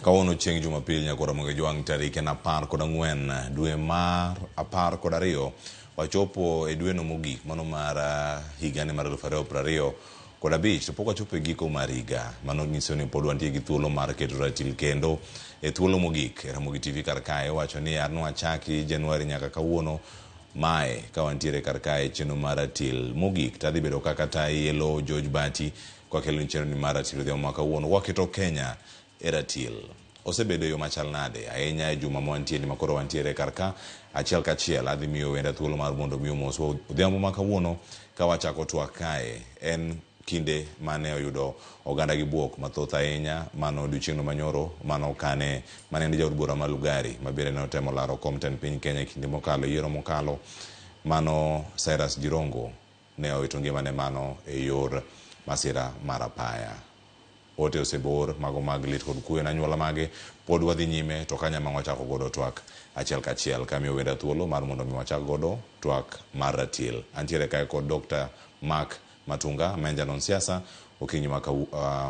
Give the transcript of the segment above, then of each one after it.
Kawuono chieng' Jumapil nyakora Ramogi Jwang' tarik en 14 dwe mar 12 wachopo e dweno mogik mano mar higani mar 2025 to pok wachopo e giko mar higa. Mano nyiso ni pod wantie gi thuolo mar keto ratil kendo e thuolo mogik. Ramogi TV kar kae wacho ni nwachaki Januari nyaka kawuono mae ka wantiere kar kae chenro mar ratil mogik tadhi bedo kaka tayi elo George Bati kwakelo ni chenro ni mar ratil odhiambo ma kawuono waketo Kenya e ratil. Osebedo e yo machal nade ahinya e juma mwantie ni makoro wantiere kar ka achiel kachiel adhi miyo wenda thuolo mar mondo mi omoswa odhiambo ma kawuono ka wachako twak kae en kinde mane oyudo oganda gi buok mathoth ahinya mano odiochieng'no manyoro mano kane mane en jaod bura ma Lugari ma bende ne otemo laro kom tend piny Kenya e kinde mokalo yiero mokalo mano Cyrus Jirongo ne owito ngimane mano e yor masira mar apaya. Ote osebor mago mag lit kod kuyo ne anyuola mage pod wadhi nyime to kanya ma wachako godo twak achiel kachiel kamiyo wenda thuolo mar mondo mi wachak godo twak mar ratil. Antiere kae kod Dr. Mark Matunga ma en janon siasa okinyi ma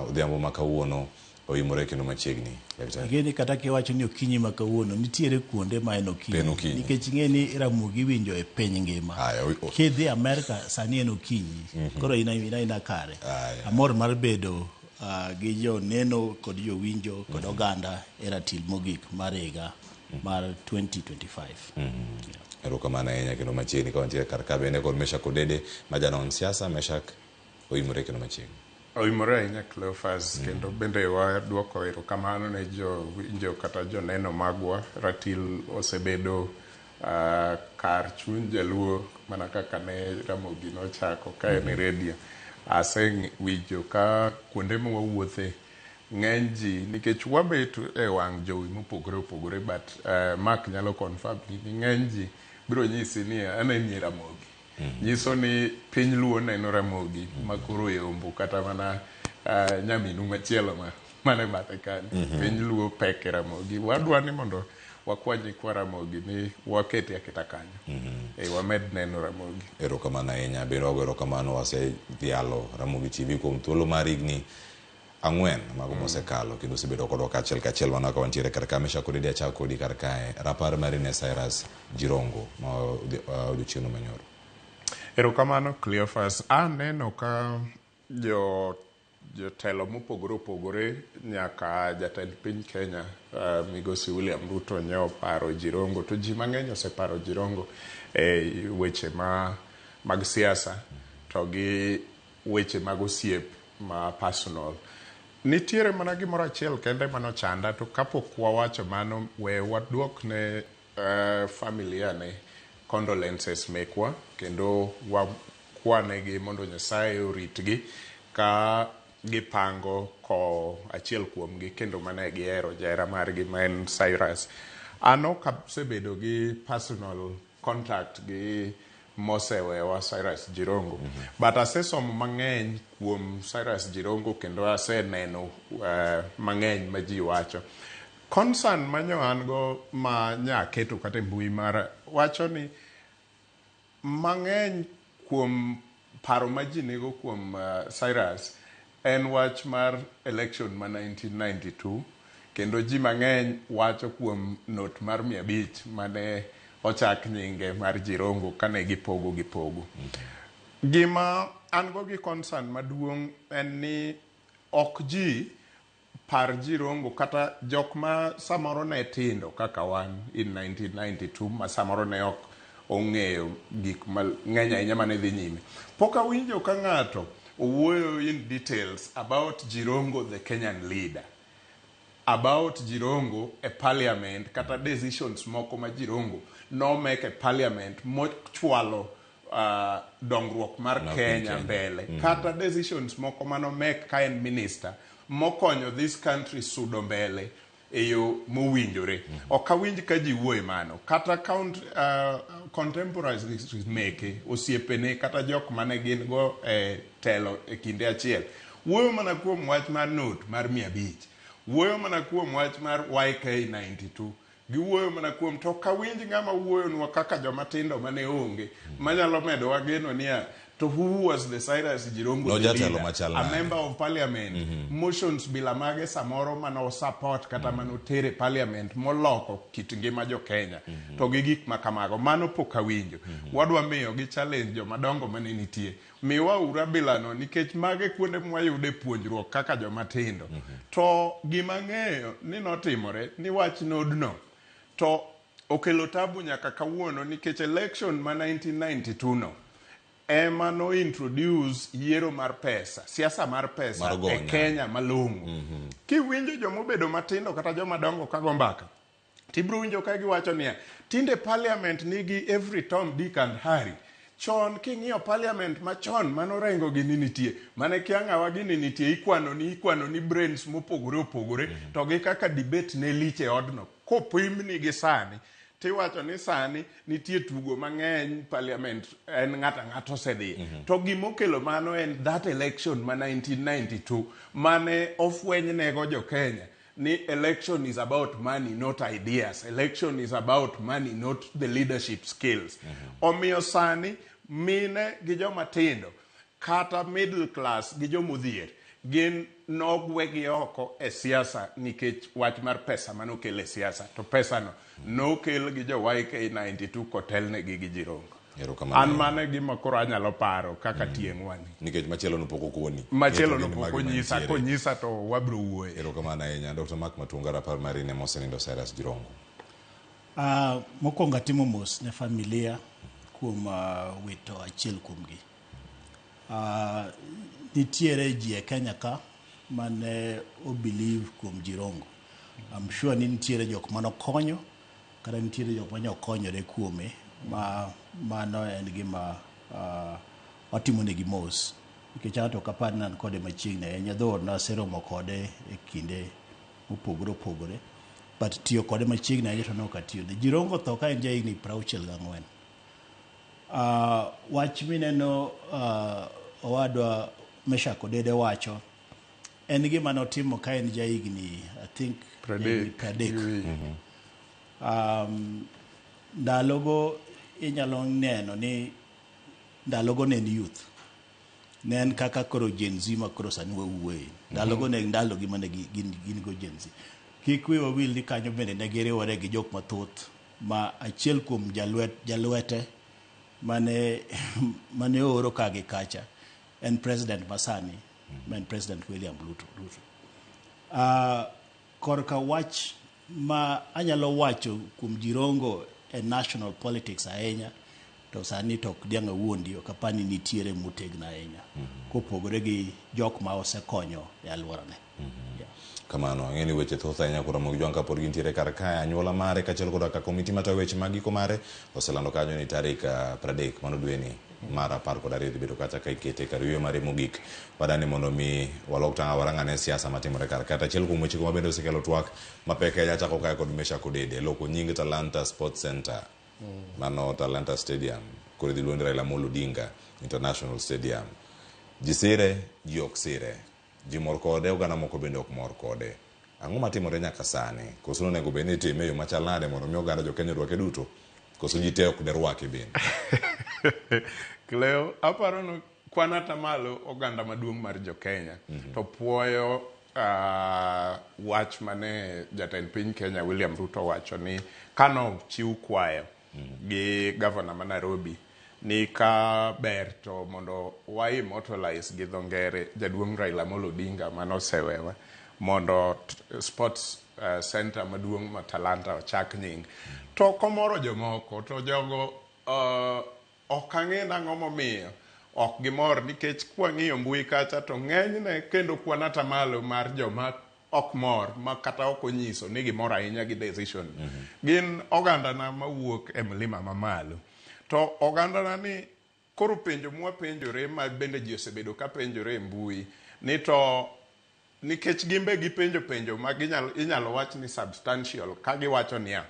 odhiambo ma kawuono oimore kendo machiegni. Daktari. Ing'e ni kata kiwacho ni okinyi ma kawuono nitiere kuonde ma en okinyi. En okinyi. Nikech ing'e ni Ramogi iwinjo e piny ngima. Aya, Kidhi Amerka sani en okinyi. Koro in aina kare. Aya. Amor mar bedo gi joneno kod jowinjo kod oganda e ratil mogik mar higa mar 2025. Erokamano ahinya kendo machiegni ka wantiere kar ka bende kod Meshak Odede ma janon siasa. Meshak oimore kendo machiegni. Oimore ahinya Cleophas, kendo bende waduoko erokamano ne jowinjo kata joneno magwa. Ratil osebedo kar chuny jaluo mana kaka ne Ramogi nochako ka en e redio. Asewinjo ka kuonde ma wawuothe ng'eny ji nikech wabet e wang' jowi mopogore opogore, but Mark nyalo confirm ni ng'eny ji biro nyisi ni aneni e Ramogi. Nyiso ni piny luo neno Ramogi ma koro yombo kata mana nyaminu machielo ma mane bathe kanyo. Piny luo pek e Ramogi. Wadwa ni mondo wakwa nyikwa Ramogi ni wakete aketa kanyo. Wamed neno Ramogi. Erokamano ahinya bende wago erokamano wasedhialo Ramogi TV kuom thuolo mar higni 4 mago mosekalo kendo osebedo kodwa kaachiel kachiel mana ka wantiere kar ka. Meshak Odede achak kodi kar kae rapar mari ne Cyrus Jirongo ma odiochieng'no manyoro. Erokamano Cleophas. Aneno ka jotelo mopogore opogore nyaka jatend piny Kenya Migosi William Ruto ne oparo Jirongo, to ji mang'eny oseparo Jirongo e weche mag siasa to gi weche mag osiep ma personal. Nitiere mana gimoro achiel kende manochanda, to kapok wawacho mano we waduok ne familia ne condolences mekwa kendo wakwanegi mondo Nyasaye oritgi ka gipango ko achiel kuomgi kendo mane gihero jahera margi ma en Cyrus. An ok asebedo gi personal contact gi mosewewa Cyrus Jirongo, but asesomo mang'eny kuom Cyrus Jirongo kendo aseneno mang'eny ma ji wacho. Concern manyo an go ma nyaketo kata e mbui mara wacho ni mang'eny kuom paro ma ji nigo kuom Cyrus en wach mar election ma 1992, kendo ji mang'eny wacho kuom note mar 500 mane ochak nyinge mar Jirongo kane gipogo gipogo. Gima an go gi concern maduong' en ni ok ji par Jirongo kata jok ma samoro ne tindo kaka wan in 1992 ma samoro ne ok ong'eyo gik mang'eny ahinya mane dhi nyime. Pok awinjo ka ng'ato owuoyo in details about Jirongo the Kenyan leader, about Jirongo e parliament kata decisions moko ma Jirongo no make e parliament mochwalo dongruok mar Kenya mbele, kata decisions moko mano make ka en minister mokonyo this country sudo mbele e yo mowinjore. Ok awinj ka ji wuoye mano. Kata contemporaries meke, osiepene kata jok mane gin go e telo e kinde achiel, wuoyo mana kuom wach mar note mar 500, wuoyo mana kuom wach mar YK92, giwuoyo mana kuom, to ok awinj ng'ama wuoyonwa kaka joma tindo mane onge manyalo medowa geno niya To who was the Cyrus Jirongo No the jatelo leader? machal A nade? member of parliament. Motions bila mage samoro mano support kata mano tere parliament moloko kit ngima jo Kenya. To gi gik ma kamago mano pok awinjo. Wadwa miyo gi challenge jomadongo mane nitie. Miwa ura bilano nikech mage kuonde mwayude puonjruok kaka joma tindo. To gima ng'eyo ni notimore ni wach nodno to okelo tabu nyaka kawuono nikech election ma 1992 no ema no introduce yiero mar pesa, siasa mar pesa Mar e gonya. Kenya malong'o. Kiwinjo jomobedo matindo kata joma dongo ka go mbaka, tibro winjo ka giwacho niya, tinde parliament nigi every Tom, Dick and Harry. Chon king'iyo parliament machon mano Orengo gini nitie, mane kia ng'awa gini nitie, ikwano ni brains mopogore opogore, to gi kaka debate ne lich e odno. Kopimni gi sani, tiwacho ni sani nitie tugo mang'eny parliament en ng'ato ang'ata osedhiye. To gimokelo mano en that election ma 1992 mane ofwenynego jo Kenya ni election is about money not ideas, election is about money not the leadership skills. Omiyo sani mine gi joma tindo kata middle class gi jomodhier gin nogwegi oko e siasa nikech wach mar pesa manokel e siasa to pesano nokel gi jo YK92 kotelnegi gi Jirongo. Erokamano. An mano e gima koro anyalo paro kaka tieng'wani. Nikech machielo no pok okoni. Machielo To no gin pok magi onyisa, mantiere. Konyisa to wabro wuoye. Erokamano ahinya. Dr. Mark Matunga, rapar mari ne mosenindo Cyrus Jirongo. Mokwongo atimo mos ne familia kuom wito achiel kuomgi. Nitiere ji e Kenya ka mane o believe kuom Jirongo. I'm sure ni nitiere jok manokonyo kata nitiere jok mane okonyore kuome ma mano en gima watimonegi mos nikech an to ok apar ni an kode machiegni ahinya though naseromo kode e kinde mopogore opogore, but tiyo kode machiegni ahinya to ne ok atiyone. Jirongo tho ka en jahigni 64. Wach mineno owadwa Meshak Odede wacho en gima notimo ka en jahigni, I think, jahigni 30. 30. Ndalogo inyalo neno ni ndalogo ne en youth, ne en kaka koro Gen Z ma koro sani wawuoye. Ndalogo ne ndalogi mane gin go Gen Z. Kik wiwa wil ni kanyo bende ne giriwore gi jok mathoth ma achiel kuom jalwete mane ooro ka gi kacha en president masani ma en President William Ruto. Korka wach ma anyalo wacho kuom Jirongo e national politics ahinya to sani to ok diang' awuondi, ok apar ni nitiere motegno ahinya kopogore gi jok ma osekonyo e alworane. Yeah. Kamano, ang'e ni weche thoth ahinya koro Ramogi Jwang' kapod gintiere kar kae, anyuola mare kaachiel koda ka komiti matayo weche mag giko mare oselando kanyo ni tarik 30 mano dweni mar 12 dhi bedo kacha ka ikete kar yueyo mare mogik. Wadani mondo mi walok tanga warang ane siasa matimore kar kae. To achiel kuom wechego mabende osekelo twak mapek ahinya chako kae kod Meshak Odede loko nying Talanta Sports Center, mano Talanta Stadium, koro idhi luong ni Raila Amolo Odinga International Stadium. Ji sire, ji ok sire, ji mor kode, oganda moko bende ok mor kode. Ang'o matimore nyaka sani? Koso onego bed ni itime e yo machal nade mondo mi oganda jo Kenya orwake duto? Koso ji te ok derwake bende? Cleo, aparo ni kwan atamalo oganda maduong' mar jo Kenya to puoyo wach mane jatend piny Kenya William Ruto wacho ni kano chiw kwayo gi gavana ma Nairobi ni ka ber to mondo wa immortalize gi dho ngere jaduong' Raila Amolo Odinga manosewewa mondo sports center maduong' ma Talanta ochak nying. To komoro jomoko to jogo ok ang'e nang'o momiyo ok gimor nikech kwang'iyo mbui kacha to ng'enyne kendo kwan atamalo mar joma ok mor ma kata ok onyiso ni gimor ahinya gi decision gin ogandana mawuok e mlima mamalo. To ogandana ni koro penjo mwapenjore ma bende ji osebedo ka penjore e mbui ni to nikech gimbe gipenjo penjo ma inyalo wach ni substantial ka giwacho niya,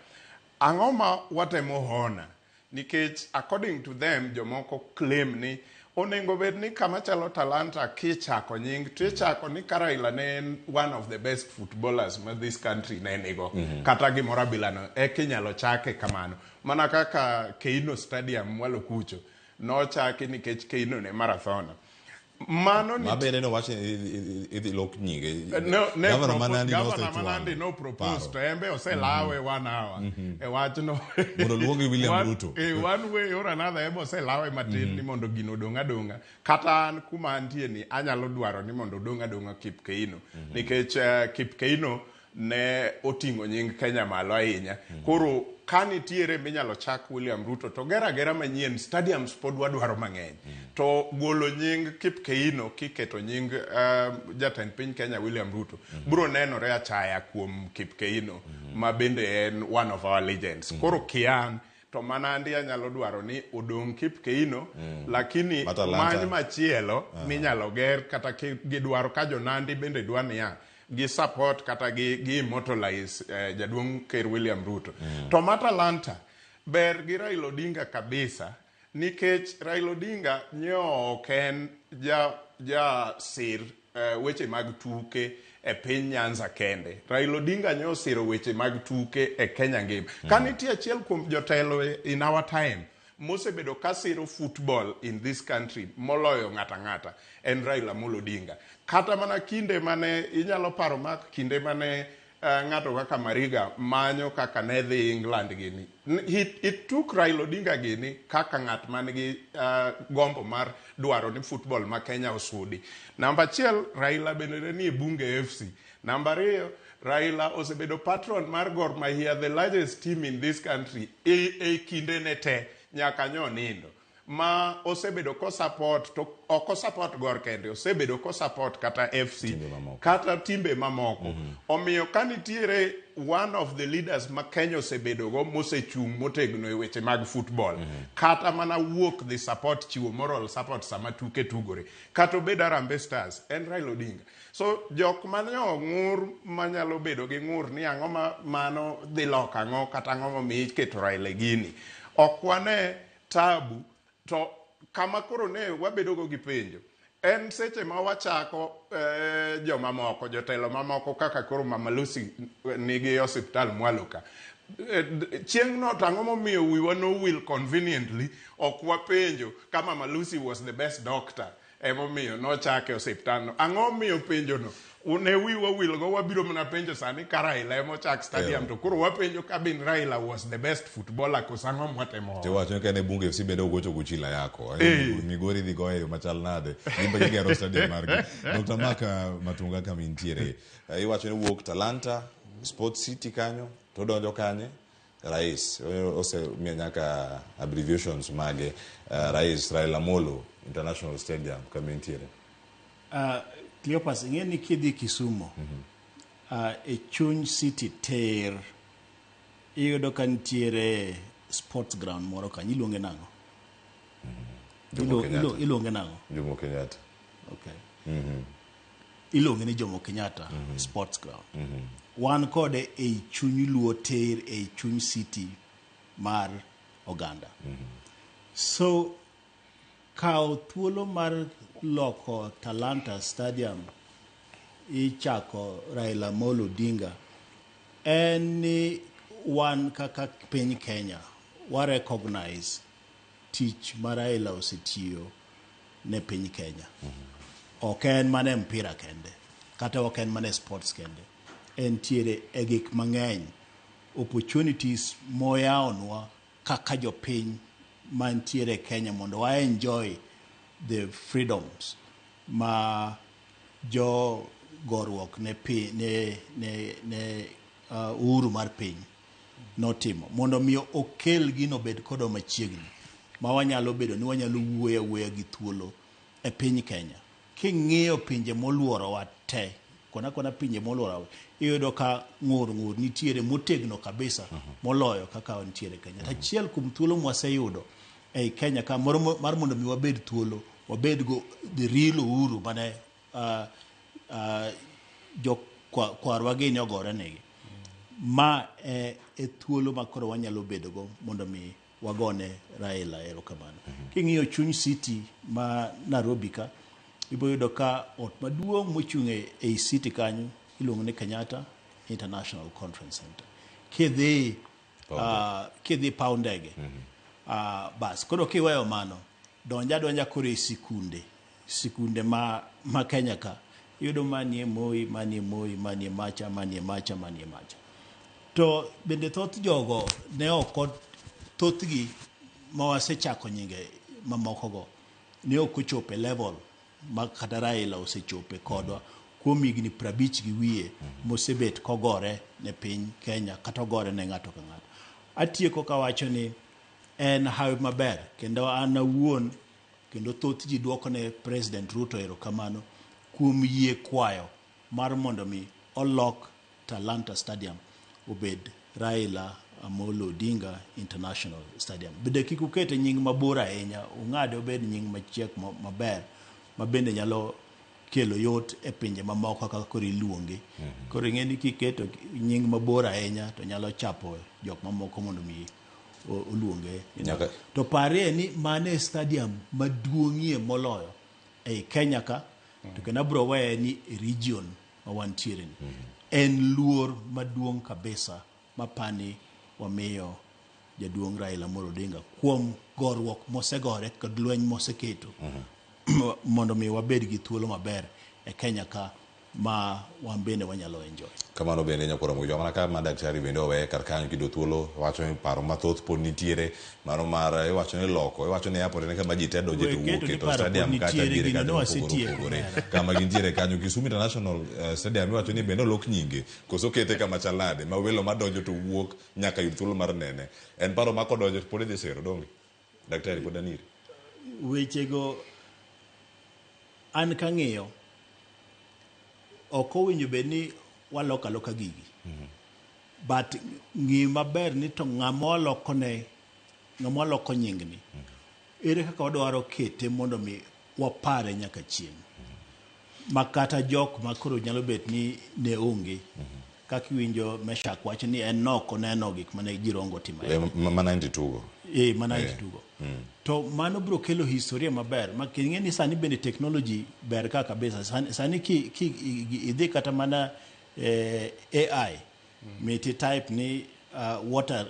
ang'o ma watemo hona? Nikech according to them jomoko claim ni onego bed ni kama chalo Talanta kichako nying to ichako ni ka Raila ne en one of the best footballers ma this country ne nigo kata gimoro abilano eka inyalo chake kamano, mana kaka Keino Stadium mwalo kucho. Nochaki nikech Keino ne marathona. Mano Ma bende nowach ni idhi lok nyinge. No, ne Gavana ma Nandi Gavana ma nosechwalo Nandi no propose paro. to embe oselawe 1 hour e wachno. Mondo oluongi William Ruto. One way or another embe oselawe matin ni mondo gino odong' adong'a. Kata an kuma antie ni anyalo dwaro ni mondo odong' adong'a Kip Keino. Nikech Kip Keino ne oting'o nying Kenya malo ahinya. Koro ka nitiere minyalo chak William Ruto to ger agera manyien, stadiums pod wadwaro mang'eny. To golo nying Kip Keino kiketo nying jatend piny Kenya William Ruto biro nenore achaya kuom Kip Keino ma bende en one of our legends. Koro kian to mana andi anyalo dwaro ni odong' Kip Keino lakini Ma Talanta. many machielo minyalo ger kata gidwaro ka jo-Nandi bende dwa niya gi support kata gi immortalize jaduong' Ker William Ruto. To ma Talanta ber gi Raila Odinga kabisa nikech Raila Odinga nyo ok en ja sir weche mag tuke e piny Nyanza kende. Raila Odinga nyo osiro weche mag tuke e Kenya ngima. Ka nitie achiel kuom jotelo in our time mosebedo ka siro football in this country moloyo ng'ata ng'ata en Raila Amolo Odinga. Kata mana kinde mane inyalo paro mak kinde mane ng'ato kaka Mariga manyo kaka ne dhi England gini. It took Raila Odinga gini kaka ng'at man gi gombo mar dwaro ni football ma Kenya osudi. Namba achiel, Raila bende ne nie Bunge FC. Namba ariyo, Raila osebedo patron mar Gor Mahia, the largest team in this country, e kinde ne te nyaka nyo nindo. Ma osebedo ko support to ok o support Gor kende, osebedo ko support kata FC Timbe mamoko. Kata timbe mamoko. Omiyo ka nitiere one of the leaders ma Kenya osebedo go mosechung' motegno e weche mag football, kata mana wuok dhi support, chiwo moral support sama tuke tugore, kata obed Harambee Stars, en Raila Odinga. So jok mane ong'ur manyalo bedo gi ng'ur ni ang'o ma mano dhi loko ang'o kata ang'o momiyo iketo Raila e gini, ok wane tabu. To kama koro ne wabedo go gi penjo en seche ma wachako jomamoko, jotelo mamoko kaka koro Mama Lucy nigi osiptal mwalo ka. Chieng' no to ang'o momiyo wiwa nowil conveniently ok wapenjo ka Mama Lucy was the best doctor emomiyo nochake osiptal no? Ang'o miyo penjo no ne wiwa wil go? Wabiro mana penjo sani ka Raila emochak stadium to koro wapenjo ka bin Raila was the best footballer koso ang'o mwatemo wacho? Tiwacho ni ka en e Bunge FC bende ogocho Guchila yako. Migori dhi goye e yo machal nade? Gin be gigero stadium margi. Dr. Mark Matunga kama intiere. Iwacho ni wuok Talanta, Sports City kanyo, to donjo kanye? Rais osemiyo nyaka abbreviations mage. Rais Raila Amolo International Stadium kama intiere. Cleopas, ing'e ni kidhi Kisumo e chuny city ter iyudo ka nitiere sports ground moro kanyo, iluonge nang'o? Jomo Kenyatta. Iluonge nang'o? Jomo Kenyatta. Okay. Iluonge ni Jomo Kenyatta Sports Ground. Wan kode ei chuny Luo ter, ei chuny city mar oganda. So kawo thuolo mar loko Talanta Stadium ichako Raila Amolo Odinga en ni wan kaka piny Kenya wa recognize tich ma Raila osetiyo ne piny Kenya. Ok en mana e mpira kende, kata ok en mana e sports kende. Entiere e gik mang'eny, opportunities moyawonwa kaka jopiny mantiere e Kenya mondo wa enjoy the freedoms ma jo goruok ne, pi, ne uhuru mar piny notimo mondo mi okel gino obed kodwa machiegni ma wanyalo bedo ni wanyalo wuoyo awuoya gi thuolo e piny Kenya. King'iyo pinje moluorowa te, kona kona pinje moluorowa, iyudo ka ng'ur ng'ur nitiere motegno kabisa moloyo kaka nitiere Kenya. To achiel kuom thuolo mwaseyudo ei Kenya ka moro mar mondo mi wabed thuolo, wabed go the real uhuru mane jo kwarwa gini ogore negi. Ma e thuolo ma koro wanyalo bedo go mondo mi wagone Raila erokamano. King'iyo chuny city ma Nairobi ka, ibiro yudo ka ot maduong' mochung' ei city kanyo iluongo ni Kenyatta International Conference Center. Kidhi paw ndege, bas koro kiweyo mano Donja donja koro e sikunde, sikunde ma Kenya ka, iyudo manie Moi, manie Moi, manie macha, manie macha, manie macha. To bende thoth jogo ne ok, thothgi ma wasechako nyinge mamokogo ne ok ochopo e level ma kata Raila osechope kodwa kuom higni 50 gi wiye mosebet kogore ne piny Kenya kata ogore ne ng'ato ka ng'ato. Atieko kawacho ni en hawi maber kendo an awuon kendo thoth ji duoko ne President Ruto erokamano kuom yie kwayo mar mondo mi olok Talanta Stadium obed Raila Amolo Odinga International Stadium. Bende kik ukete nying mabor ahinya, ung'ade obed nying machiek maber ma bende nyalo kelo yot e pinje mamoko kaka koro iluonge. Koro ing'e ni kiketo nying mabor ahinya to nyalo chapo jok mamoko mondo mi oluonge. To parie ni mano e stadium maduong'ie moloyo ei Kenya ka, to kendo abiro weye ni e region ma wantiere ni. En luor maduong' kabisa mapani wamiyo jaduong' Raila Amolo Odinga kuom goruok mosegore kod lweny moseketo mondo mi wabed gi thuolo maber e Kenya ka ma wan bende wanyalo enjoy. Kamano bende nyakwara Mogo mana ka ma daktari bende oweye kar kanyo kido thuolo wacho ni paro mathoth pod nitiere mano mar iwacho ni loko iwacho ni airport en kama ji te donje to We keto wuoke ni to paro stadium pod kacha nitiere, diere gino kacha ne mopogore wasetieko, opogore omera. kama gintiere kanyo Kisumu International Stadium iwacho ni bende olok nyinge koso kete kama chal nade ma welo madonjo to wuok nyaka yud thuolo mar nene en paro ma kodonjo to pod idhi siro donge daktari pod aniri Wechego an kang'iyo ok owinjo bed ni waloko aloka gigi. But ng'i maber ni to ng'ama walokone, ng'ama waloko nyingni, ere kaka wadwaro kete mondo mi wapare nyaka chieng'. Ma kata jok ma koro nyalo bet ni ne onge. Kaka iwinjo Meshak wacho ni en nok oneno gik mane Jirongo otimo. Ma 92 go. Mana tugo. To mano biro kelo historia maber. Ma ing'e ni sani bende technology ber ka kabisa. Sani ki idhi kata mana AI, miti type ni what are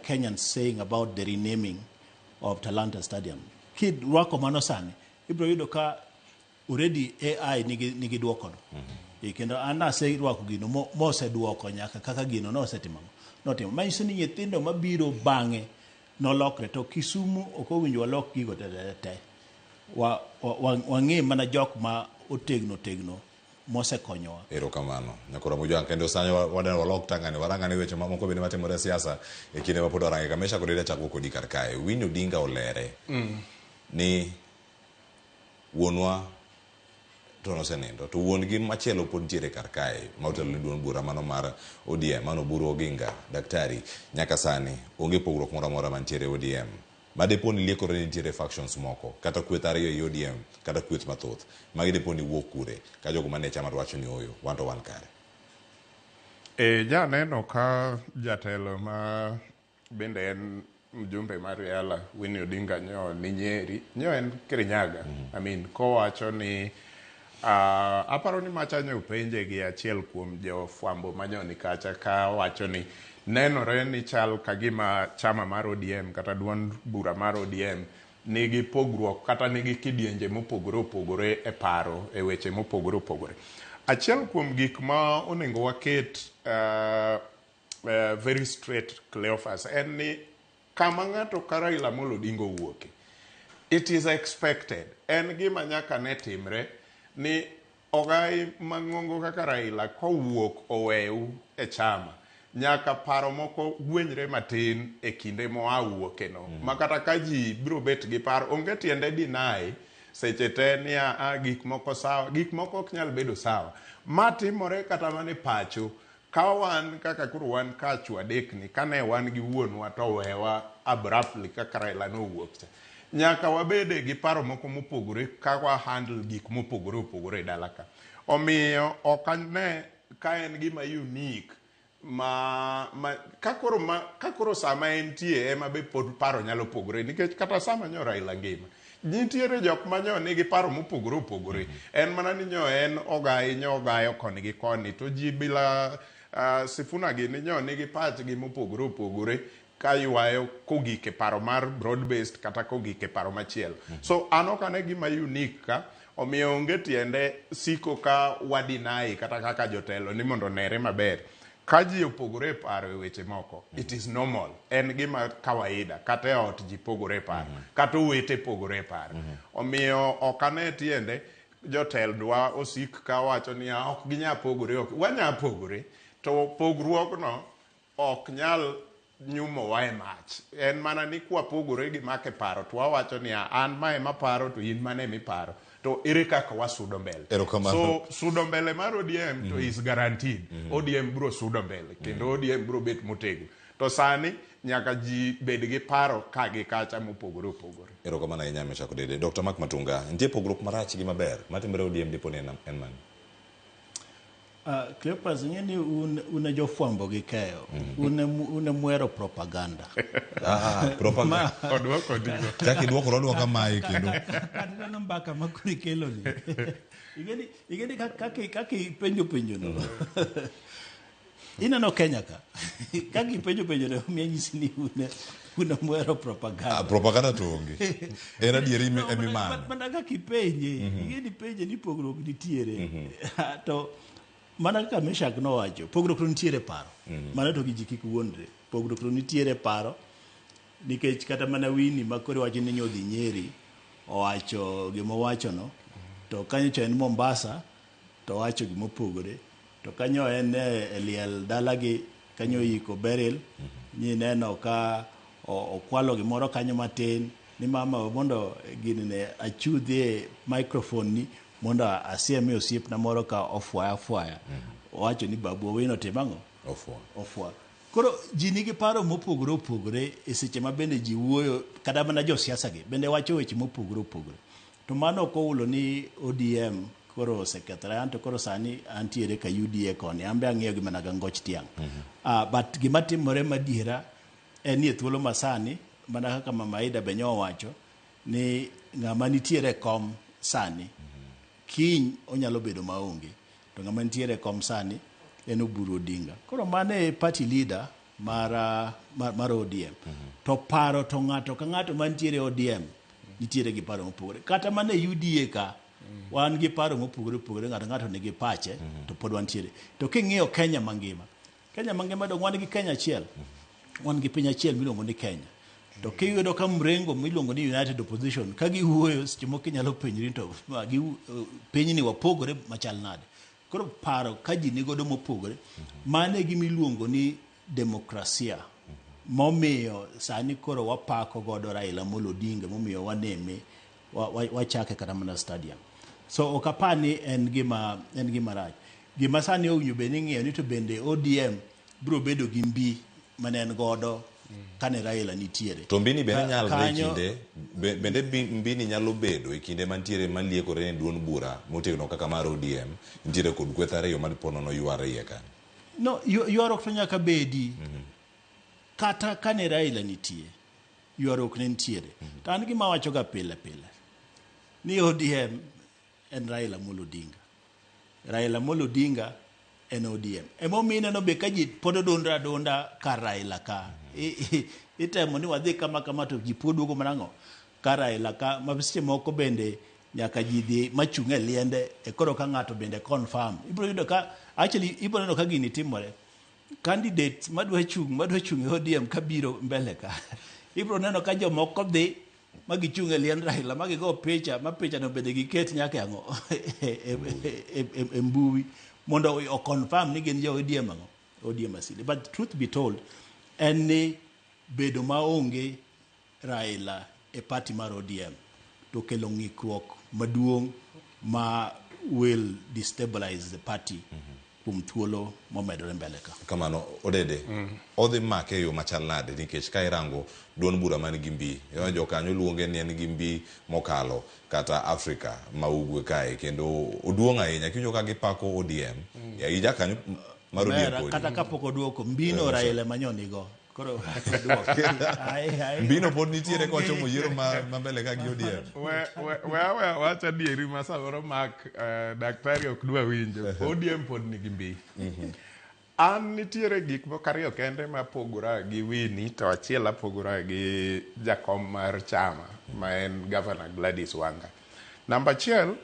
Kenyans saying about the renaming of Talanta Stadium. Kirwako mano sani, ibiro yudo ka already AI nigi duoko no. Kendo an aserwako gino moseduoko nyaka kaka gino nosetimo. Notimo. Manyiso ni nyithindo mabiro bang'e nolokre to Kisumu ok owinjo walok gigo te te te. Wang'e mana jok ma otegno tegno mosekonyowa. Erokamano. Nyakwara Mojwang' kendo sani wadwa walok tang'ani warang'ane weche mamoko bende matimore e siasa e kinde ma pod warange kamesha kod ida chako kodi kar kae. Winnie Odinga olere ni wuonwa to nosenindo to wuon gi machielo pod nitiere kar kae ma otelo ne duond bura mano mar ODM mano Oburu Oginga daktari nyaka sani onge pogruok moro amora mantiere e ODM ma depo ni liekore ni nitiere factions moko kata kweth ariyo e ODM kata kweth mathoth magi depo ni wuok kure ka jogo manie chama to wacho ni oyo wan to wan kare. Janeno ka jatelo ma bende en mjumbe mar Yala Winnie Odinga nyo ni Nyeri nyo en Kirinyaga. I mean kowacho ni aparo ni macha nyo penje gi achiel kuom jofwambo manyo ni kacha ka wacho ni nenore ni chal ka gima chama mar ODM kata duond bura mar ODM nigi pogruok kata nigi kidienje mopogore opogore e paro e weche mopogore opogore. Achiel kuom gik ma onego waket very straight Cleophas en ni kama ng'ato ka Raila Amolo Odinga owuoke, it is expected, en gima nyaka ne timre ni ogai mang'ongo kaka Raila kowuok oweu e chama nyaka paro moko gwenyre matin e kinde moa wuoke no. Ma kata ka ji biro bet gi paro onge tiende deny seche te ni a gik moko sawa, gik moko ok nyal bedo sawa. Ma timore kata mana e pacho. Ka wan kaka koro wan ka chwo adek ni kane wan gi wuonwa to owewa abruptly kaka Raila nowuok cha. Nyaka wabede gi paro moko mopogore ka wa handle gik mopogore opogore e dala ka. Omiyo ok ane ka en gima unique ma ka koro sama entie ema be pod paro nyalo pogore nikech kata sama nyo Raila ngima nitiere jok ma nyo nigi paro mopogore opogore. En mana ni nyo en ogai nyo ogayo koni gi koni to ji bila Sifuna gi ni nyo nigi pachgi mopogore opogore. ka ywayo kogik e paro mar broad based kata kogik e paro machielo. So an ok ane gima unique ka, omiyo onge tiende siko ka wadinai kata kaka jotelo ni mondo onere maber. Ka ji opogore e paro e weche moko, it is normal. En gima kawaida. Kata e ot ji pogore e paro. Kata owete pogore e paro. Omiyo ok ane tiende jotendwa osik ka wacho niya ok ginyal pogore, ok wanyal pogore. To pogruogno ok nyal nyumowa e mach. En mana ni kwapogore gi make paro to wawacho niya an ma ema paro to in mane emiparo. To ere kaka wasudo mbele. Erokamano. So sudo mbele mar ODM to is guaranteed. ODM biro sudo mbele kendo ODM biro bet motegno. To sani nyaka ji bed gi paro ka gi kacha mopogore opogore. Erokamano ahinya Meshack Odede. Dr. Mark Matunga, nitie pogruok marach gi maber matimore ODM dipo ni en en mane? Cleopas, ing'e ni un e jofwambo gi keyo. Un e muhero propaganda. Ah, propaganda. Odwoko digo. Chak idwoko odwoka mae kendo. Kata neno mbaka ma koro ikelo ni. Ing'e ni kaka ipenjo penjo no. Ineno Kenya ka. Kaka ipenjo penjo no miyo anyisi ni un e muhero propaganda. Ah, propaganda to onge. En adieri No, emimano. mana kaka ipenje, ing'e ni penje ni pogruok nitiere. To mana kaka Meshak nowacho, pogruok to nitiere paro. Mano to gi ji kik wuondre. Pogruok to nitiere paro nikech kata mana Winnie ma koro iwacho ni nyodhi Nyeri owacho gima owachono to kanyo cha en Mombasa to owacho gimopogore to kanyo en e liel dalagi kanyo oyiko Beryl nyineno ka okwalo gimoro kanyo matin ni mama mondo gini ne achudhie microphone ni mondo asiemie osiepna moro ka ofwaya afwaya owacho ni Babu Owino timo ang'o Ofwa. ofwa koro ji nigi paro mopogore opogore e seche ma bende ji wuoyo kata mana josiasa gi bende wacho weche mopogore opogore to mano ok oulo ni ODM koro osekethore anto koro sani antiere ka UDA koni an be ang'iyo gi mana ga ngoch tiang' but gima timore madiera en ni e thuolo masani mana kaka mama Aida be nyo owacho ni ng'ama nitiere e kom sani kiny onyalo bedo maonge to ng'ama nitiere e kom sani en Oburu Odinga koro mano e party leader mar ODM to paro to ng'ato ka ng'ato mantiere e ODM nitiere gi paro mopogore kata mana e UDA ka wan gi paro mopogore opogore ng'ato ng'ato nigi pache to pod wantiere to king'iyo Kenya mangima Kenya mangima dong wan gi Kenya achiel wan gi piny achiel miluongo ni Kenya to kiyudo ka mrengo miluongo ni United Opposition ka giwuoyo seche moko inyalo penjri to ma, pinyni wapogore machal nade koro paro ka ji nigodo mopogore mano e gima iluongo ni demokrasia momiyo sani koro wapako godo Raila Amolo Odinga momiyo waneme wachake kata mana stadium so ok apar ni en gima rach gima sani owinjo bed ni ing'iyo ni to bende ODM biro bedo gi mbi mane en godo kane Raila nitiere To mbini bende nyalre e kinde bende mbini nyalo bedo e kinde mantiere maliekore ni duond bura motegno kaka mar ODM nitiere kod kweth ariyo ma dipo nono yware iye kanyo. No, ywaruok to nyaka bedi kata kane Raila nitie ywaruok ne nitiere to an gima awacho ga pile pile ni ODM en Raila Amolo Odinga Raila Amolo Odinga en ODM emomiyo ineno be ka ji pod odundre adunda kar Raila ka itemo ni wadhi kama kama to ji pod duogo mana ang'o kar Raila ka ma seche moko bende nyaka ji dhi machung' e liende e koro ka ng'ato bende confirm ibiro yudo ka actually ibiro neno ka gini timore candidate madwa chung' e ODM kabiro mbele ka ibiro neno ka jomoko dhi ma gichung' e liend Raila ma gigo picha ma picha no bende giket nyaka e ang'o e mbui mondo o confirm ni gin jo ODM ang'o ODM asili but truth be told en ni bedo maonge Raila e party mar ODM to kelo ng'ikruok maduong' ma will destabilize the party kuom thuolo momedore mbele ka. Kamano Odede odhi make e yo machal nade nikech ka irango duond bura man gi mbi jokanyo luonge ni en gi mbi mokalo kata Afrika ma ugwe kae kendo oduong' ahinya kiwinjo ka gipako ODM ya jakanyo mar ODM Omera, podi kata kapok oduoko mbino Raila manyonigo koro oduoko. Ai, ai. Mbino pod nitiere kochomo yiero ma mbele ka gi ODM. We awe wach adieri ma samoro Mark daktari ok dwa winjo. ODM pod nigi mbi. An nitiere gik moko ariyo kende mapogora gi Winnie to achiel apogora gi jakom mar chama ma en Governor Gladys Wanga. Namba achiel,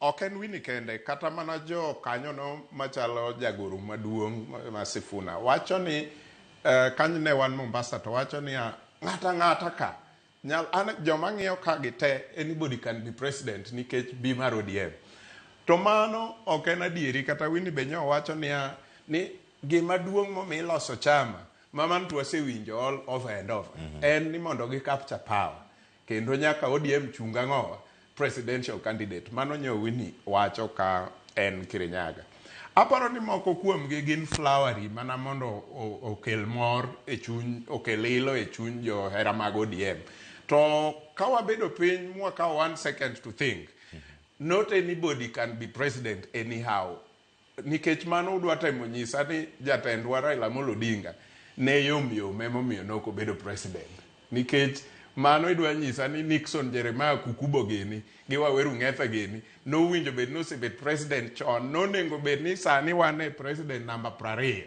ok en Winnie kende, kata mana jo kanyono machalo jagoro maduong' ma Sifuna wacho ni kanyo ne wan Mombasa to wacho niya ng'ata ng'ata ka nyal an joma ng'iyo ka gi te anybody can be president nikech bi mar ODM. To mano ok en adieri kata Winnie be nyo wacho niya ni gima duong' momiyo iloso chama ma mano to wasewinjo all over and over en ni mondo gi capture power kendo nyaka ODM chung ang'owa presidential candidate mano nyo Winnie wacho ka en Kirinyaga. Aparo ni moko kuomgi gin flowery mana mondo okel mor e chuny okel ilo e chuny johera mag ODM. To ka wabedo piny mwakawo one second to think not anybody can be president anyhow nikech mano udwa temo nyisa ni jatendwa Raila Amolo Odinga ne yom yom emomiyo nok obedo president nikech mano idwa nyisa ni Nixon Jeremiah Kukubo gini gi Waweru Ng'ethe gini nowinjo bed ni osebet president chon nonego bed ni sani wan e president namba 20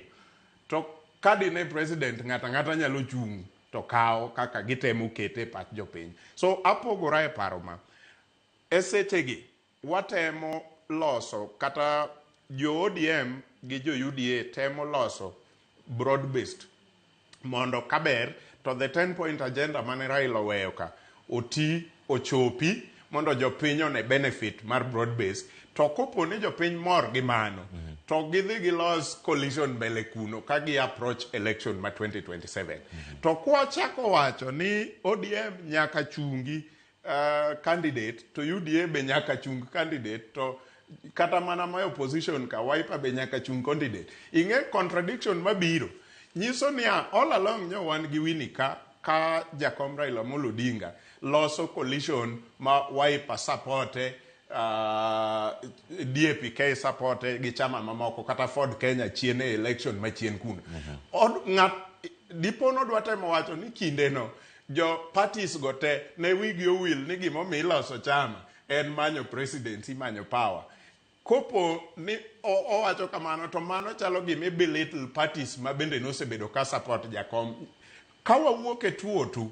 to ka dine president ng'ato ang'ata nyalo chung' to kawo kaka gitemo kete e pach jopiny so apogora e paro ma e sechegi watemo loso kata jo ODM gi jo UDA temo loso broad based mondo kaber to the 10 point agenda mane Raila oweyo ka oti ochopi mondo jopiny one benefit mar broad based to kopo ni jopiny mor gi mano to gidhi gilos coalition mbele kuno ka gi approach election ma 2027 to kwachako wacho ni ODM nyaka chungi candidate to UDA be nyaka chung candidate to kata mana ma opposition ka Wiper be nyaka chung candidate ing'e contradiction mabiro nyiso niya all along nyo wan gi Winnie ka ka jakom Raila Amolo Odinga loso coalition ma Wiper supporte DAP-K supporte gi chama mamoko kata Ford Kenya chien e election machien kuno Od, ng'at dipo nodwa temo wacho ni kindeno jo parties go te ne wigi owil ni gimomiyo iloso chama en manyo presidency manyo power kopo ni owacho kamano to mano chalo gima belittle parties ma bende nosebedo ka support jakom ka wawuok e 202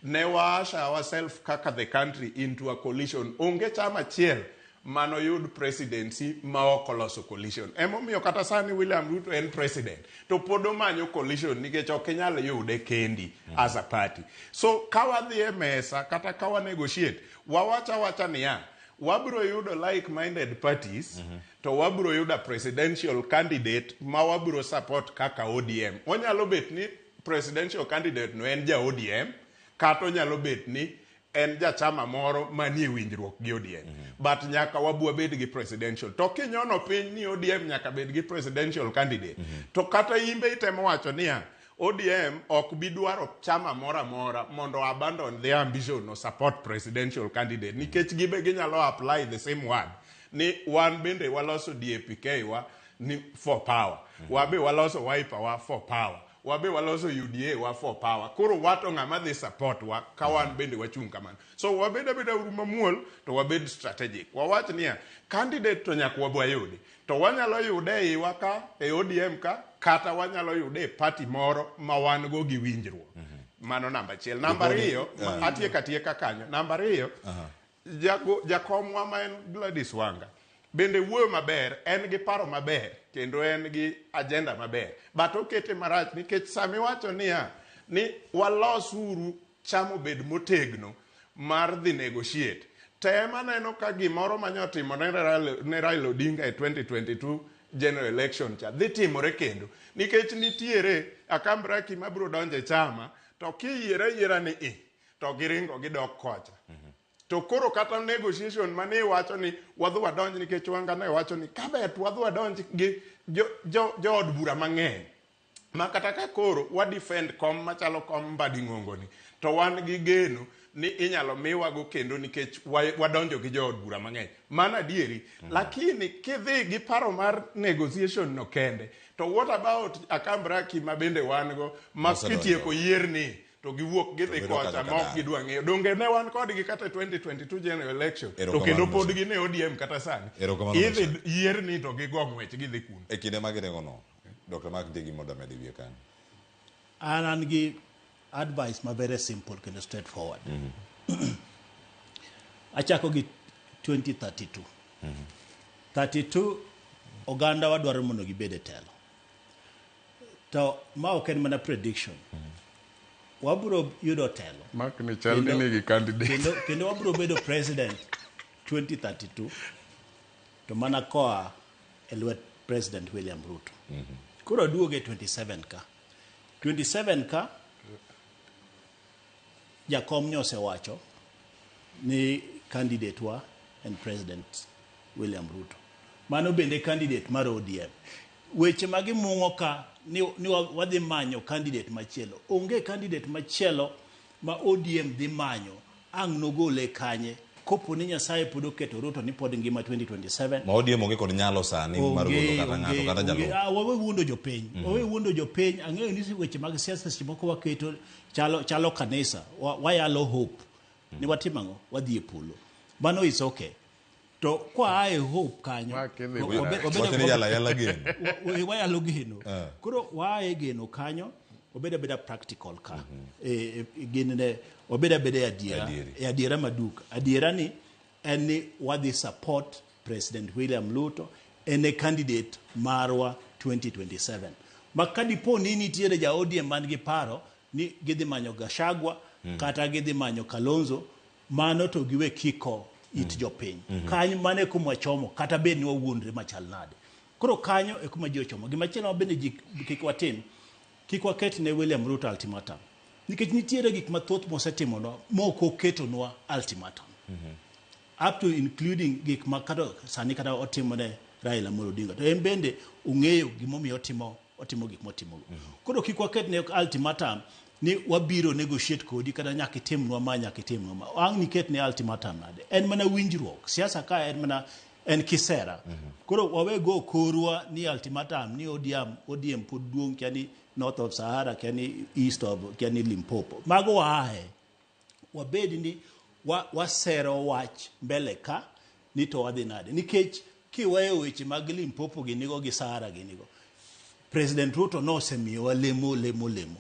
ne wa usher ourselves kaka the country into a coalition onge chama achiel manoyud presidency ma ok oloso coalition emomiyo kata sani William Ruto en president to pod omanyo coalition nikech ok inyal yude kendi as a party so ka wadhi e mesa kata ka wa negotiate wawacho awacha niya wabiro yudo like minded parties to wabiro yudo a presidential candidate ma wabiro support kaka ODM onyalo bet ni presidential candidate no en ja ODM kata onyalo bet ni en jachama moro manie winjruok gi ODM but nyaka wabwa bed gi presidential to kinyono piny ni ODM nyaka bed gi presidential candidate to kata imbe itemo wacho niya ODM ok bi dwaro chama moro amora mondo abandon their ambition no support presidential candidate nikech gibe ginyalo apply the same word ni wan bende waloso DAP-K wa ni for power wabe waloso Wiper wa for power wabe waloso UDA wa for power koro wato ng'ama dhi support wa ka wan bende wachung' kamano so wabed abeda uru mamuol to wabed strategic wawach niya candidate to nyaka wabwayudi to wanyalo yude e iwa ka e ODM ka kata wanyalo yude e party moro ma wan go gi winjruok mano namba achiel namba ariyo atieko atieka kanyo namba ariyo jakomwa ma en Gladys Wanga bende wuoyo maber en gi paro maber kendo en gi agenda maber but okete marach nikech sami wacho niya ni walos uru chama obed motegno mar dhi negotiate tem aneno ka gimoro manyotimo ne Raila Odinga e 2022 general election cha dhi timore kendo nikech nitiere akambraki mabiro donjo e chama to kiyiere ayiera ni i to giringo gidok kocha to koro kata negotiation mane iwacho ni wadhi wadonj nikech Wanga ne wacho ni kaber to wadhi wadonj gi jood bura mang'eny ma kata ka koro wa defend kom machalo kom Mbadi Ng'ongo ni to wan gi geno ni inyalo miwago kendo nikech wadonjo gi jood bura mang'eny mano adieri lakini kidhi gi paro mar negotiation no kende to what about akambraki ma bende wan go ma Mosedonjo. kitieko yierni to to giwuok gidhi bedo kocha kata ma ok kadar. gidwa ng'eyo. Donge ne wan kodgi kata e 2022 general election to Erokamano, kendo pod Meshack. gin e ODM kata sani. Erokamano, Idhi Meshack. yierni to gigo ng'wech gidhi kuno. E kinde ma giringono, Dr. Mark nitie gima odwa medo e wiye kanyo. An an gi advice ma very simple kendo straightforward. Achako gi 2032. 32 oganda wadwaro mondo gibed e telo. To ma ok en mana prediction. Wabiro yudo telo. Mark ni chal ni Kendo- nigi candidate. Kendo wabiro bedo president 2032 to mana koa e lwet President William Ruto. Koro aduoge 27 ka. 27 ka jakom nyosewacho ni candidate wa en President William Ruto. Mano bende candidate mar ODM. Weche ma gimung'o ka ni, ni wadhi manyo candidate machielo. Onge candidate machielo ma ODM dhi manyo ang' nogole kanye kopo ni Nyasaye pod oketo Ruto ni pod ngima 2027 Ma ODM onge kod nyalo sani mar golo kata ng'ato kata onge. jalup. Ah, wawe wuondo jopiny wawe wuondo jopiny ang'eyo ni weche mag siasa seche moko waketo chalo, chalo kanisa wayalo hope ni watimo ang'o wadhi e polo mano is okay to kwa e hope kanyo Ma kidhi wa- marach. Wacho ni yala yala geno. wayalo geno koro waaye geno kanyo wabed abeda practical ka e, e, gin ne wabed abeda e adiera Adieri. e adiera maduk adiera ni en ni wadhi support President William Ruto en e candidate marwa 2027 ma ka dipo ni nitiere ja ODM man gi paro ni gidhi manyo Gachagua kata gidhi manyo Kalonzo mano to giwe kiko it jopiny kanyo mano e kuma wachomo kata bed ni wawuondre machal nade koro kanyo e kuma ji ochomo gimachielo ma bende ji kik watim kik waket ne William Ruto ultimatum nikech nitiere gik mathoth mosetimonwa mok oketonwa ultimatum up to including gik ma kata sani kata otimo ne Raila Amolo Odinga to en bende ong'eyo gimomiyo otimo otimo gik motimogo koro kik waket ne ultimatum ni wabiro negotiate kodi kata nyaka itimnwa ma nyaka itimnwa ma ang' niket ne ultimatum nade en mana winjruok siasa ka en mana en kisera koro wawe go korwa ni ultimatum ni ODM ODM pod duong' kia ni north of Sahara kia ni east of kia ni Limpopo mago waaye wabed ni wasero wach mbele ka ni to wadhi nade nikech kiweyo weche mag Limpopo ginigo gi Sahara ginigo President Ruto nosemiyowa lemo lemo lemo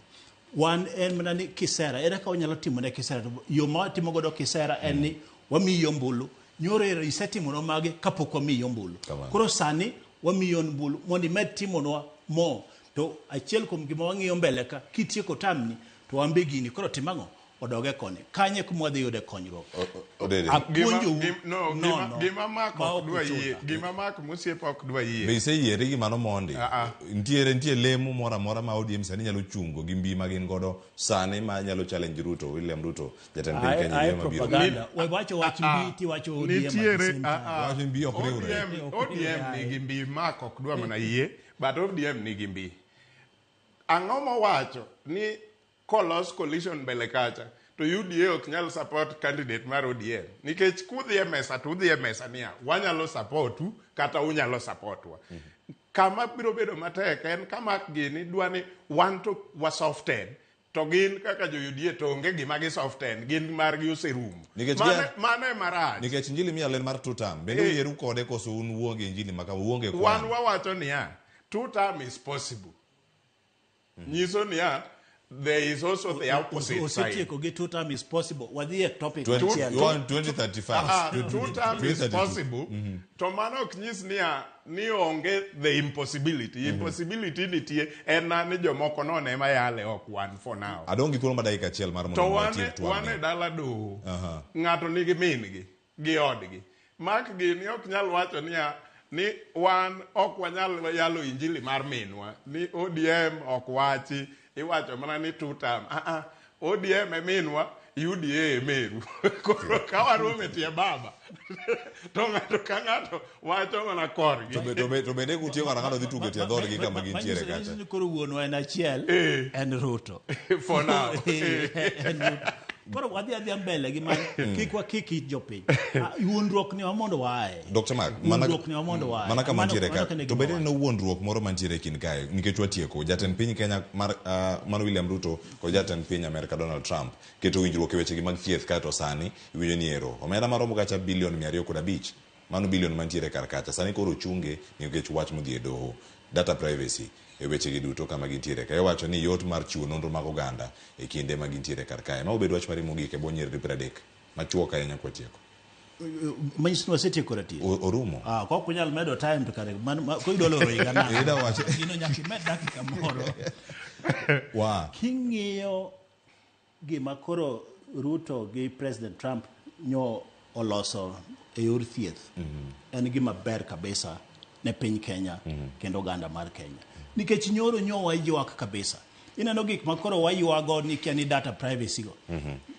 wan en mana ni kisera ere kaka wanyalo timo ne kisera to yo ma watimo godo kisera en ni wamiyi ombulu nyoro ero isetimonwa mage kapok wamiyi ombulu Kamano. koro sani wamiyi ombulu mondo imed timonwa mo to achiel kuom gima wang'iyo mbele ka kitieko tamni to wan be gini koro tim ang'o odoge koni kanye kuma wadhi yude konyruok Odede. apuonjou no, gima Mark ma ok ok dwa yie uchula. gima Mark Musiepa ok dwa yie Be iseyieri gi mano mondi? Ah, ah. Nitiere nitie lemo moro amora ma ODM sani nyalo chungo gi mbi ma gin godo sani ma nyalo challenge Ruto, William Ruto, jatend piny Ae- Kenya ae yiero mabiro. propaganda we wacho wach mbi tiwacho ODM at the nitiere same time. Wacho mbi ok riwre. ODM ODM nigi mbi Mark ok dwa mana yie but ODM nigi mbi ang'o mowacho ni kolos coalition mbele kacha to UDA ok nyal support candidate mar ODM nikech kudhi e mesa to udhi e mesa niya wanyalo supportu kata unyalo supportwa kama biro bedo matek en kama gini dwa ni wan to wa soften to gin kaka jo UDA to onge gima gi soften gin margi oserumo Nikech mano gia- mano ema rach Nikech injili miyo ler mar two term, bende Eh. uyieru kode koso un uonge injili ma kama uonge wan kwan. wawacho niya two term is possible nyiso niya there is also the opposite side osetieko gi two term is possible wadhi e topic 20 machielo 2035. Ah, two term is 2032. possible to mano ok nyis niya ni onge the impossibility impossibility nitie en na ni jomoko none ema yale ok wan for now Adong' gi thuolo mar dakika achiel mar mondo to mi wan watiek wan twagni. e dala doho Aha. ng'ato nigi min-gi gi odgi mak gini ok nyal wacho niya ni wan ok wanyal yalo injili mar minwa ni ODM ok wachi iwacho mana ni two term ah ah ODM e minwa UDA e meru koro ka waromo e tie baba to ng'ato ka ng'ato wacho mana korgi To bende kutieko ng'ato ng'ato dhi tugo e tie dhoodgi kama gintiere Manyiso kacha. ni koro wuonwa en achiel Eh. en Ruto for now En Ruto. Koro wadhi adhiya mbele gi man kik wakik it jopiny. Ah, wuondruok ni wa mondo waaye. Dr. Mark, mana, Wuondruok ni wa mondo waaye. mana kama Mano- ntiere mano ka kende to gima bende wacho. neno wuondruok moro mantiere e kind kae nikech watieko jatend piny Kenya mar, mar William Ruto kod jatend piny Amerka Donald Trump keto winjruok e wechegi mag thieth kaeto sani iwinjo ni ero omenda maromo kacha bilion 205 mano bilion mantiere kar kacha sani koro ochunge nikech wach modhi e doho data privacy e wechegi duto kama gintiere ka iwacho ni yot mar chiwo nonro mag oganda e kinde ma gintiere kar kae ma obed wach mari mogik e bwo nyiriri 30 machuok ahinya kwatieko Manyiso ni wasetieko ratiro. Orumo Ah, kok unyal medo time to kare koro idwa loro higa nang'o? Ida wacho Gino nyaka imed dakika moro. wa King'iyo gima koro Ruto gi President Trump nyo oloso e yor thieth en gima ber kabisa ne piny Kenya kendo oganda mar Kenya. Nikech nyoro nyo waywak kabisa. Ineno gik ma koro waywago ni kia ni data privacy go.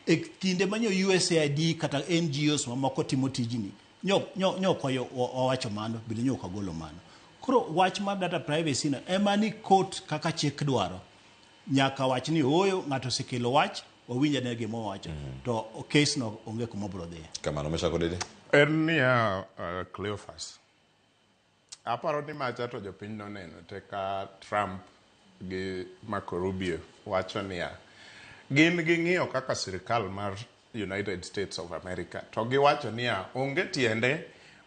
E kinde ma nyo USAID kata NGOs mamoko timo tijni, nyo ok wawacho mano, bende nyo ok wagolo mano. Koro wach mar data privacy no ema ni court kaka chik dwaro. Nyaka wach ni ooyo ng'ato osekelo wach, wawinj ane gima owacho. To case no onge kuma obiro dhiye. Kamano Meshak Odede. En niya, Cleophas, aparo ni macha to jopiny noneno te ka Trump gi Marco Rubio wacho niya, gin ging'iyo kaka sirikal mar United States of America to giwacho niya, onge tiende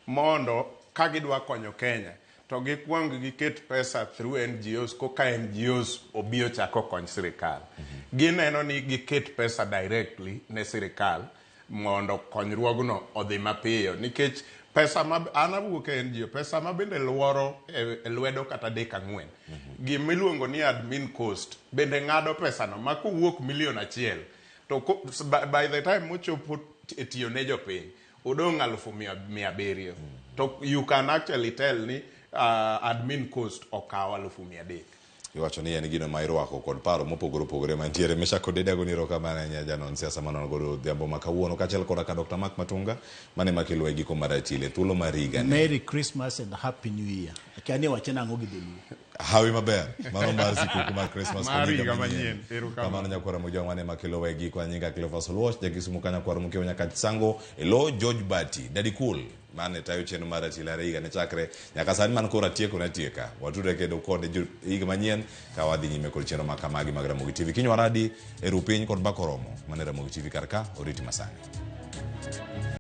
mondo ka gidwa konyo Kenya to gikwong giket pesa through NGOs koka NGOs obi ochak okony sirikal. Gineno ni giket pesa directly ne sirikal mondo konyruogno odhi mapiyo nikech pesa ma an awuok e NGO pesa ma bende luoro e lwedo kata 3 4 gimiluongo ni admin cost bende ng'ado pesano ma kowuok milion 1 to by the time mochopo e tiyo ne jopiny odong' 700,000 to you can actually tell ni admin cost okawo 300,000. Iwacho ni en gino ma irwako kod paro mopogore opogore mantiere. Meshak Odede agoni erokamano ahinya janon siasa manono godo odhiambo ma kawuono kaachiel koda ka Dr. Mark Matunga mane makelo e giko mar atile thuolo mar higa ni. Merry Christmas and Happy New Year. Akia ni wache nang'o gi dholuo. Hawi maber mano mar sikuku mar Christmas Mar kod higa higa manyien. manyien. Erokamano. Kamano nyakwara Mojwang' mane makelo e giko nyinga Cleophas Oluoch jakisumu ka nyakwara Mokeo nyaka Sango elo George Bati Daddy Cool mane tayo chenro mar atile are higa ne chakre nyaka sani man koro atieko natieka watudre kendo kod higa manyien ka wadhi nyime kod chenro ma kamagi mag Ramogi TV kinywa radi e rupiny kod mbaka oromo mane Ramogi TV kar ka oriti masani.